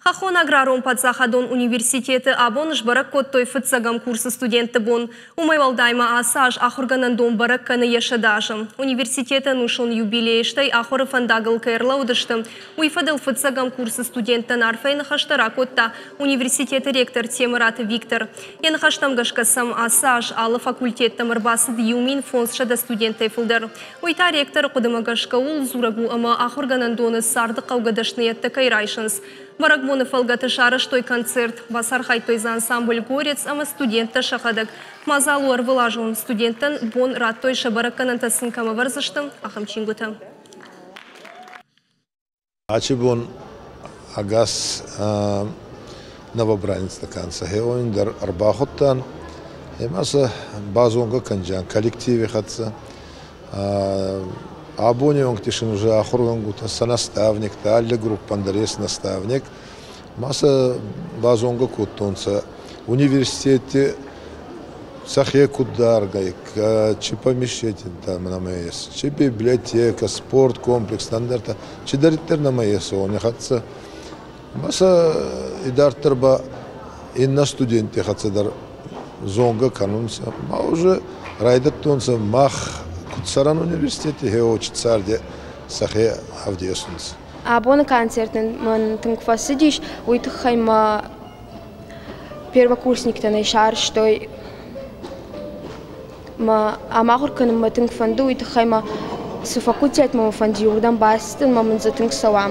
Хӕххон аграрон паддзахадон университеты абон сбӕрӕг кодтой фыццӕгӕм курсы студентты бон. Уымӕй уӕлдай ма ацы аз ахуыргӕнӕндон бӕрӕг кӕны йӕ 100 азы. Университеты ӕнусон юбилейы, стӕй ахуыры фӕндагыл кӕй ӕрлӕууыдысты, уый фӕдыл фыццӕгӕм курсы студенттӕн арфӕйы ныхӕстӕ ракодта университеты ректор Темыраты Виктор. Йӕ ныхӕстӕм гӕсгӕ сӕм ацы аз алы факультеттӕм ӕрбацыд 1500 студенттӕй фылдӕр. Уый та ректоры хъуыдымӕ гӕсгӕ ууыл дзурӕг у, ӕмӕ ахуыргӕнӕндоны царды хъӕугӕ дӕсныйӕдтӕ кӕй райсынц. Бӕрӕгбоны фӕлгӕты сарӕзтой концерт. Бацархайдтой дзы ансамбль «Горец» ӕмӕ студенттӕ сӕхӕдӕг. Мадзал у ӕрвылазон. Студенттӕн бон радтой, сӕ бӕрӕггӕнӕнтӕ сын кӕм ӕвӕрдзысты, ахӕм чингуытӕ. Ачи бон ӕгас новобранецтӕ ка нцӕ, хеуони дӕр ӕрбахудтан ӕма сӕ базонгӕ кӕнджиан коллективи хӕццӕ. Абони онгти син уже ахургӕнгутӕ сӕ наставниктӕ, алли группӕн дӕр ес наставник. Ма сӕ базонгӕ кодтонцӕ университети сӕхе куд даргӕй, чи помещение нӕмӕ ес, чи библиотека, спорткомплекс, ӕндӕртӕ, чидӕриддӕр нӕмӕ ес, уони хӕццӕ. Ма сӕ идарддӕр ба иннӕ студентти хӕццӕ дӕр зонгӕ кӕнунцӕ. Ма уже райдӕдтонцӕ мах куд цӕрӕн университети, хеочи царди сӕхе ӕвдесунцӕ. Абоны концерт мӕн тынг фӕцыдис, уый тыххӕй мӕ первокурсниктӕ нӕ сарӕзтой. Мӕ ам ахуыр кӕнын мӕ тынг фӕнды, уый тыххӕй мӕ цы факультетмӕ мӕ фӕнди, уырдӕм бацыдтӕн ӕмӕ мын дзы тынг цӕуа.